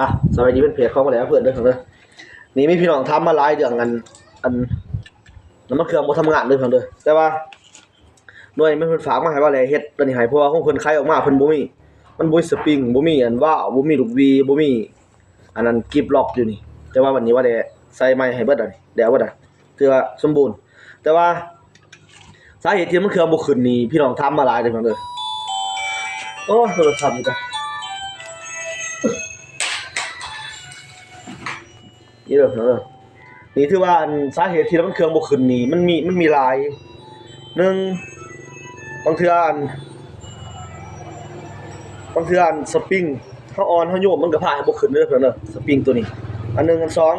ອ່ະ ສະບາຍດີເປັນເພຈຂອງບໍ່ແຫຼເພື່ອນເດີເດີ. ນີ້ມີພີ່ນ້ອງຖາມມາຫຼາຍເລື່ອງອັນ ອັນ ນ້ຳມັນເຄື່ອງບໍ່ທຳງານເດີເດີ. ແຕ່ວ່າໜ່ວຍນີ້ມັນເພິ່ນຝາກມາໃຫ້ວ່າແຫຼເຮັດຕົວນີ້ໃຫ້ ເພາະວ່າຂອງເພິ່ນຂາຍອອກມາເພິ່ນບໍ່ມີ ມັນບໍ່ມີສະປຣິງ ບໍ່ມີອັນວາວ ບໍ່ມີລູກຫວີ ບໍ່ມີອັນນັ້ນກິບລັອກຢູ່ນີ້. ແຕ່ວ່າບັດນີ້ວ່າແຫຼໃສ່ໃໝ່ໃຫ້ເບິດແລ້ວນີ້ ແລ້ວເບິດແລ້ວ ຖືວ່າສົມບູນ. ແຕ່ວ່າສາເຫດທີ່ມັນເຄື່ອງບໍ່ຂຶ້ນນີ້ ພີ່ນ້ອງຖາມມາຫຼາຍເດີພີ່ນ້ອງເດີ. ໂອ້ຍ ໂທລະສັບນີ້ກະ ນີ້ເດີພີ່ນ້ອງເດີ. ນີ້ຖືວ່າອັນສາເຫດທີ່ມັນເຄື່ອງບໍ່ຂຶ້ນນີ້ ມັນມີ ມັນມີຫຼາຍ. ໜຶ່ງ ບາງເທື່ອອັນ ບາງເທື່ອອັນສະປຣິງເຮົາອ່ອນ ເຮົາໂຍມມັນກະພາໃຫ້ບໍ່ຂຶ້ນເດີພີ່ນ້ອງເດີ ສະປຣິງໂຕນີ້ ອັນໜຶ່ງ. ອັນສອງ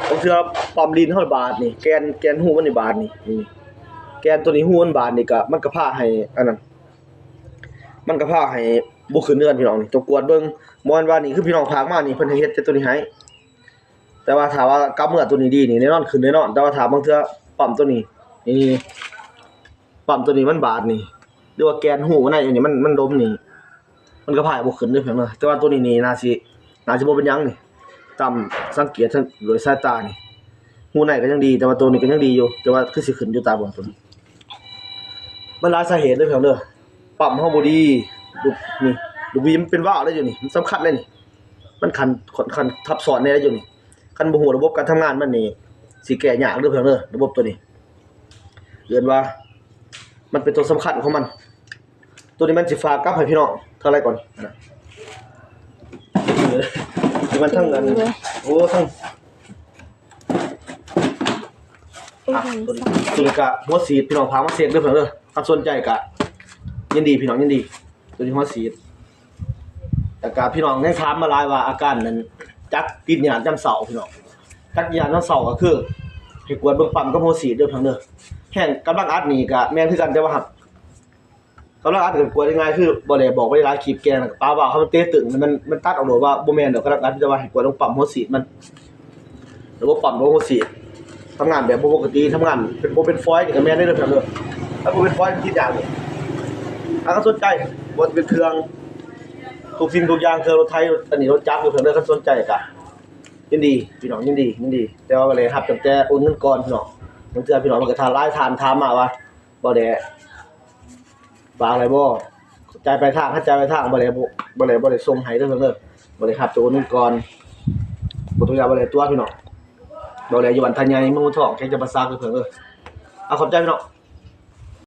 ບາງເທື່ອປ້ຳລີນເຮົາບາດນີ້ ແກນ ແກນຮູມັນນີ້ບາດນີ້ ນີ້ ແກນໂຕນີ້ຮູມັນບາດນີ້ກະ ມັນກະພາໃຫ້ອັນນັ້ນ ມັນກະພາໃຫ້ບໍ່ຂຶ້ນເຮືອນພີ່ນ້ອງ. ນີ້ຕ້ອງກວດເບິ່ງ ບໍ່ແມ່ນວ່ານີ້ຄືພີ່ນ້ອງຝາກມານີ້ ເພິ່ນໃຫ້ເຮັດແຕ່ໂຕນີ້ໃຫ້. ແຕ່ວ່າຖ້າວ່າກັບເມືອໂຕນີ້ດີນີ້ ແນ່ນອນຂຶ້ນແນ່ນອນ. ແຕ່ວ່າຖ້າບາງເທື່ອປ້ຳໂຕນີ້ ນີ້ ປ້ຳໂຕນີ້ມັນບາດນີ້ ຫຼືວ່າແກນຮູໃນນີ້ມັນ ມັນລົມນີ້ ມັນກະພາໃຫ້ບໍ່ຂຶ້ນເດີພີ່ນ້ອງເດີ. ແຕ່ວ່າໂຕນີ້ນີ້ໜ້າຊິ ໜ້າຊິບໍ່ເປັນຫຍັງນີ້ ຕາມສັງເກດໂດຍສາຍຕານີ້ ຮູໃນກະຍັງດີ ແຕ່ວ່າໂຕນີ້ກະຍັງດີຢູ່ ແຕ່ວ່າຄືຊິຂຶ້ນຢູ່ຕາເບິ່ງໂຕນີ້. ມັນຫຼາຍສາເຫດເດີພີ່ນ້ອງເດີ. ປ້ຳເຮົາບໍ່ດີ ລູກນີ້ ລູກຫວີມັນເປັນວາວເດ້ຢູ່ນີ້ ມັນສຳຄັນເດ້ນີ້ ມັນຂັ້ນ ຂັ້ນທັບຊ້ອນແດ່ຢູ່ນີ້. ຄັນບໍ່ຮູ້ລະບົບການທຳງານມັນນີ້ ຊິແກ້ຍາກເດີພີ່ນ້ອງເດີ ລະບົບໂຕນີ້ ເອີ້ນວ່າມັນເປັນໂຕສຳຄັນຂອງມັນ. ໂຕນີ້ມັນຊິຝາກກັບໃຫ້ພີ່ນ້ອງເທົ່າໃດກ່ອນ ມັນທັງອັນ ໂອ້ ທັງ ອ່ະ ໂຕນີ້ ໂຕນີ້ກະຫົວສີດ ພີ່ນ້ອງພາມາເຊັກເດີເພິ່ນເດີ. ຄັນສົນໃຈກະຍິນດີພີ່ນ້ອງ ຍິນດີ. ໂຕນີ້ຫົວສີດ ແລ້ວກະພີ່ນ້ອງຍັງຖາມມາຫຼາຍວ່າອາການນັ້ນຈັກຕິດຍາດຍາມເຊົ້າພີ່ນ້ອງ. ຈັກຕິດຍາດຍາມເຊົ້າກະຄືໃຫ້ກວດເບິ່ງປ້ຳກັບຫົວສີດເດີພີ່ນ້ອງເດີ. ແຮງກຳລັງອັດນີ້ກະແມ່ນຄືກັນ ແຕ່ວ່າຫາກ ກຳລັງອັດກະກວດງ່າຍໆ ຄືບໍ່ແຫຼບອກໄວ້ຫຼາຍຄລິບ ແກນກະປາວ່າເຮົາມັນເຕະຕຶງ ມັນ ມັນຕັດອອກໂດດວ່າບໍ່ແມ່ນດອກກຳລັງອັດ ແຕ່ວ່າໃຫ້ກວດເບິ່ງປ້ຳຫົວສີດມັນ ລະບົບປ້ຳຂອງຫົວສີດທຳງານແບບບໍ່ປົກກະຕິ ທຳງານເປັນ ບໍ່ເປັນຟອຍນີ້ກະແມ່ນເດີພີ່ນ້ອງເດີ. ຖ້າບໍ່ເປັນຟອຍມັນຕິດຍາກນີ້. ຖ້າຄັນສົນໃຈ ບໍ່ວ່າຈະເປັນເຄື່ອງ ທຸກສິ່ງທຸກຢ່າງ ເຄື່ອງລົດໄຖ ອັນນີ້ລົດຈັກເດີພີ່ນ້ອງເດີ. ຄັນສົນໃຈກະຍິນດີພີ່ນ້ອງ ຍິນດີ ຍິນດີ. ແຕ່ວ່າບໍ່ໄດ້ຮັບຕັ້ງແຕ່ໂອນເງິນກ່ອນພີ່ນ້ອງ. ບາງເທື່ອພີ່ນ້ອງມັນກະຖາມ ຫຼາຍທ່ານຖາມມາວ່າ ບໍ່ແຫຼ ຝາກໄດ້ບໍ່ ຈ່າຍປາຍທາງ ຄັນຈ່າຍປາຍທາງ ບໍ່ແຫຼ ບໍ່ ບໍ່ແຫຼ ບໍ່ໄດ້ສົ່ງໃຫ້ເດີເພິ່ນເດີ. ບໍ່ໄດ້ຮັບໂຕນີ້ກ່ອນ ບໍ່ຕ້ອງຢ້ານ ບໍ່ແຫຼຕົວະພີ່ນ້ອງ. ບໍ່ແຫຼຢູ່ບ້ານທ່າໃຫຍ່ ເມືອງທອງ ແຂວງຈຳປາສັກເດີເພິ່ນເດີ. ເອົາ ຂອບໃຈພີ່ນ້ອງ.